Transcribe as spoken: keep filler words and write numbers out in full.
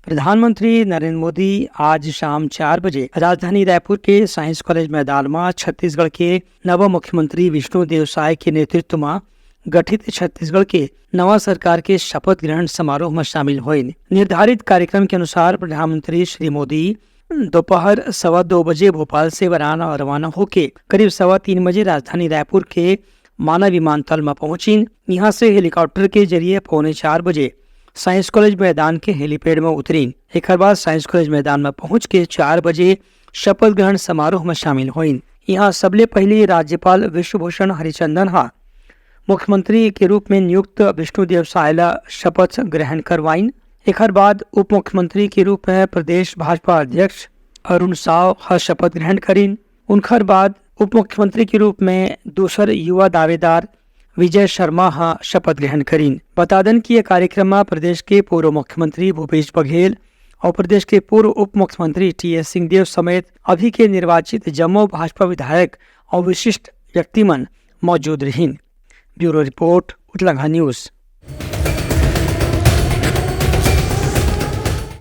प्रधानमंत्री नरेंद्र मोदी आज शाम चार बजे राजधानी रायपुर के साइंस कॉलेज मैदान म छत्तीसगढ़ के नवा मुख्यमंत्री विष्णुदेव साय के नेतृत्व म गठित छत्तीसगढ़ के नवा सरकार के शपथ ग्रहण समारोह म शामिल होइन। निर्धारित कार्यक्रम के अनुसार प्रधानमंत्री श्री मोदी दोपहर सवा दो बजे भोपाल से रवाना, रवाना होके करीब सवा तीन बजे राजधानी रायपुर के माना विमानतल म पहुंचिन। इहां से हेलीकॉप्टर के जरिए पौने चार बजे साइंस कॉलेज मैदान के हेलीपैड म उतरिन। एकर बाद साइंस कॉलेज मैदान म पहुंच के चार बजे शपथ ग्रहण समारोह म शामिल होइन। इहां सबले पहिली राज्यपाल विश्वभूषण हरिचंदन ह मुख्यमंत्री के रूप में नियुक्त विष्णुदेव साय ल शपथ ग्रहण करवाइन। एखर बाद उप मुख्यमंत्री के रूप में प्रदेश भाजपा अध्यक्ष अरुण साव ह शपथ ग्रहण करिन। उनखर बाद उप मुख्यमंत्री के रूप में दूसर युवा दावेदार विजय शर्मा ह शपथ ग्रहण करिन। बता दन कि ये कार्यक्रम म प्रदेश के पूर्व मुख्यमंत्री भूपेश बघेल और प्रदेश के पूर्व उप मुख्यमंत्री टी एस सिंहदेव समेत अभी के निर्वाचित जम्मो भाजपा विधायक और विशिष्ट व्यक्ति मन मौजूद रहिन। Bureau report, Utlangha news.